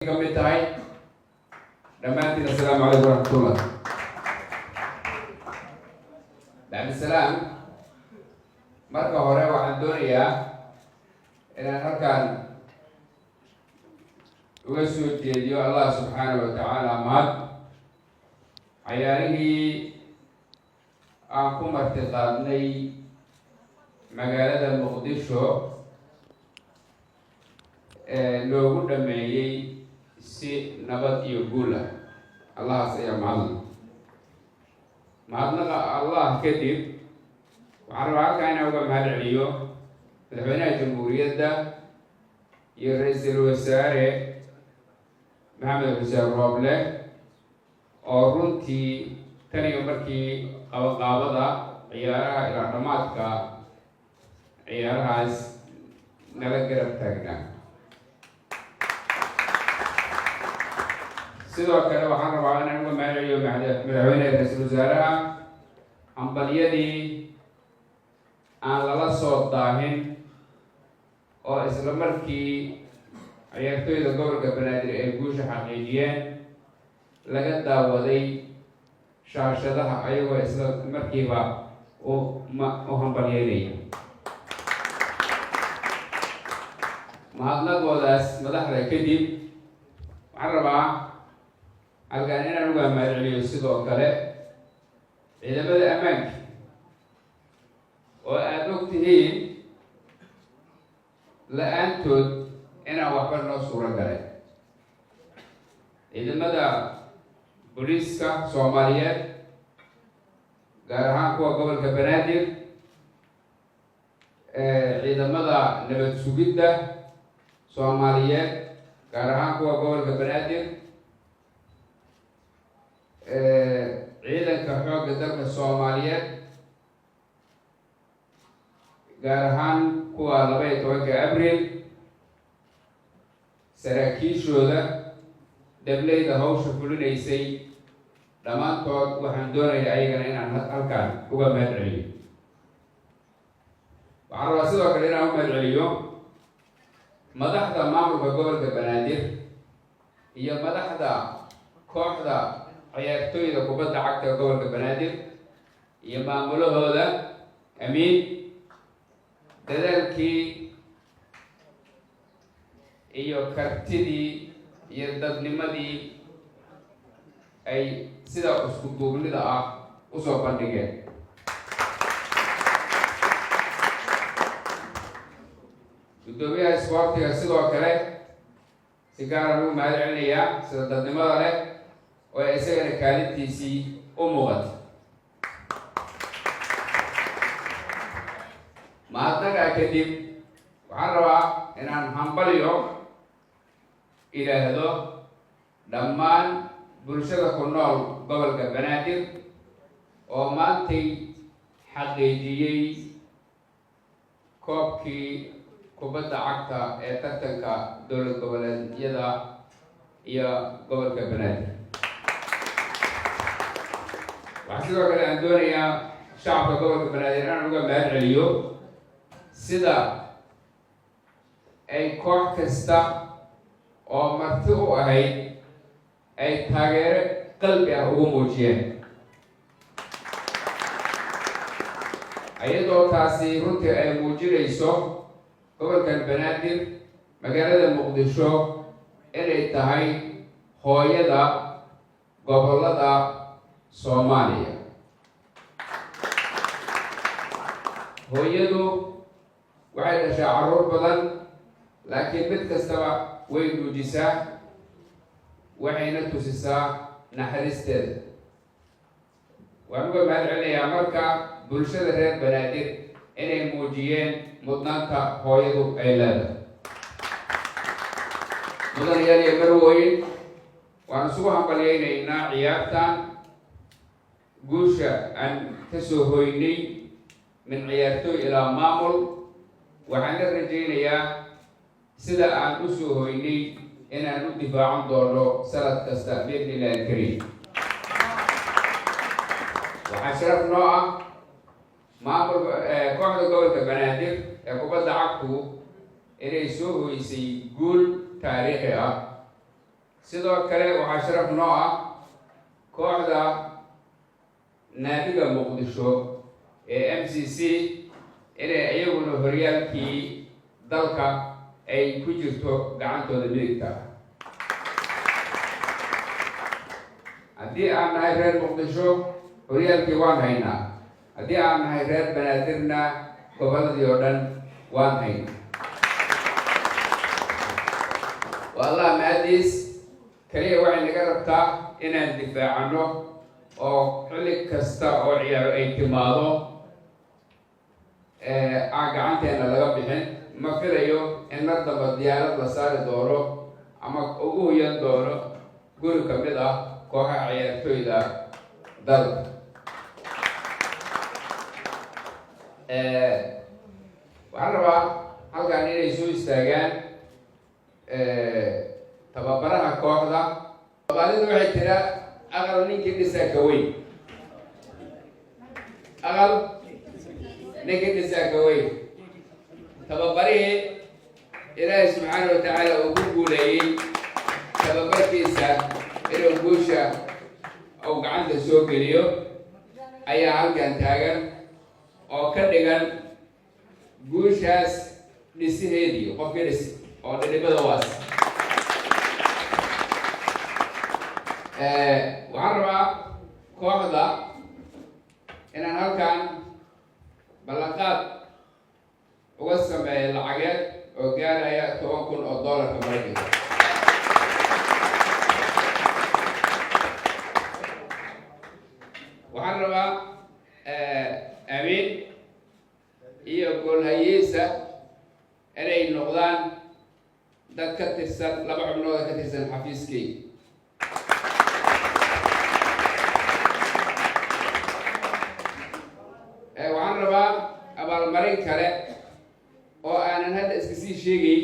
Ka mid tahay dhammaantiin. Assalaamu calaykum waraxmatullah. Bacdisalaam, marka hore waxaan doonayaa inaan halkan uga soo jeediyo Allah subxaanahu wa tacaala mahad cayaarihii aan ku marti qaadnay magaalada Muqdisho ee loogu dhameeyey si nabad iyo guul ah. Allahaas ayaa mahadla. Mahadnaqa Allah kadib, waxaan rabaa halkaa inaan uga mahad celiyo Madaxweynaha Jamhuuriyadda iyo Ra-iisul Wasaare Maxamed Xuseen Rooble, oo runtii tan iyo markii qabanqaabada ciyaaraha ilaa dhammaadka ciyaarahaas nala garab taagnaa. Sidoo kale waxaan rabaa inaan uga mahad celiyo madaxweyneha, ra-iisul wasaaraha hambalyadii aan lala soo daahin oo isla markii ciyaartooyda gobolka Banaadir ay guusha xaqiijiyeen laga daawaday shaashadaha, ayagoo isla markiiba u hambalyeynaya. Mahadnaqoodaas madaxda kadib, waxaan rabaa halkaan inaan uga mahad celiyo sidoo kale ciidamada ammaanka, oo aada og tihiin la-aantood inaan waxba noo suuro galay: ciidamada booliiska Soomaaliyeed, gaar ahaan kuwa gobolka Banaadir, ciidamada nabad sugidda Soomaaliyeed, gaar ahaan kuwa gobolka Banaadir, ciidanka xoogga dalka Soomaaliyeed, gaar ahaan kuwa 12-ka Abril, saraakiishooda, dableyda hawsha fulinaysay, dhammaantood waxaan doonayaa ayagana inaan halkaan uga mahad celiyo. Waxaan rabaa sidoo kale inaan u mahad celiyo madaxda maamulka gobolka Banaadir iyo madaxda kooxda ciyaartooyda kubadda cagta gobolka Banaadir iyo maamulahooda Amiin, dadaalkii iyo kartidii iyo dadnimadii ay sida isku duubnida ah usoo bandhigeen. Guddoomiyaha isboortiga sidoo kale si gaara ugu mahad celinayaa sida dadnimada leh oo ay isagana kaalintiisii u muuqatay. Mahadnagaa kadib, waxaan rabaa inaan hambalyo idhaahdo dhammaan bulshada ku nool gobolka Banaadir oo maantay xaqiijiyey koobkii kubadda cagta ee tartanka dowlad goboleedyada iyo gobolka Banaadir. Waxaa sidoo kale aan doonayaa shacabka gobolka Banaadir inaan uga mahad celiyo sida ay koox kasta oo marti u ahayd ay taageero qalbi ah ugu muujiyeen, iyadoo taasi runtii ay muujinayso gobolkan Banaadir, magaalada Muqdisho, inay tahay hooyada gobollada Soomaaliya. Hooyadu waxay dhashaa carruur badan, laakiin mid kastaba way nuujisaa, waxayna tusisaa naxariisteeda. Waan uga mahad celinayaa marka bulshada reer Banaadir inay muujiyeen mudnaanta hooyadu ay leedahay. Mudanayaal iyo marwooyin, waan isugu hambalyaynaynaa ciyaartan guusha aan ka soo hoynay min ciyaartooy ilaa maamul. Waxaan la rajaynayaa sida aan u soo hoynay inaan u difaacan doono sanad kasta biidni illahi alkariim. Waxaa sharaf noo ah maamulka kooxda gobolka Banaadir ee kubadda cagtu inay soo hoysay guul taariikhi ah. Sidoo kale waxaa sharaf noo ah kooxda naadiga Muqdisho ee MCC inay iyaguna horyaalkii dalka ay ku jirto gacantooda midigta. Haddii aan nahay reer Muqdisho, horyaalkii waan haynaa. Haddii aan nahay reer Banaadirna, gobolladii oo dhan waan haynaa. Waa Allah mahadiis. Kaliya waxay naga rabtaa inaan difaacano oo xilli kasta oo ciyaaro ay timaado aan gacanteena laga bixin. Ma filayo in mar damba diyaarad la saari doono ama ugu hoyan doono guri ka mid ah kooxaha ciyaartooyda dalka. Waxaan rabaa halkan inay soo istaagaan tababaraha kooxda. Soomaalidu waxay tiraa, "Aqal ninkii dhisaa ka weyn, aqal ninkii dhisaa ka weyn." Tababarihii Ilaahay subxaana wa tacaala uu ku guuleeyey tababarkiisa inuu guusha uu gacanta soo geliyo ayaa halkan taagan oo ka dhigan guushaas dhisiheedii qofkii dhis oo dhidhibada waas. Waxaan rabaa kooxda inaan halkan ballanqaad uga sameeyo lacageed oo gaaraya 10,000 oo dollarka Maraykanka. Waxaan rabaa Amiin iyo goolhayihiisa inay noqdaan dad ka tirsan, laba xubnooda ka tirsan xafiiskeyga. Waxaan rabaa abaalmarin kale oo aanan hadda iska sii sheegayn,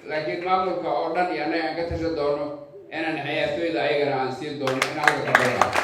laakiin maamulka oo dhan iyo annaga aan ka tashan doono, inaan ciyaartooyda ayagana aan siin doono in halka ka balaa.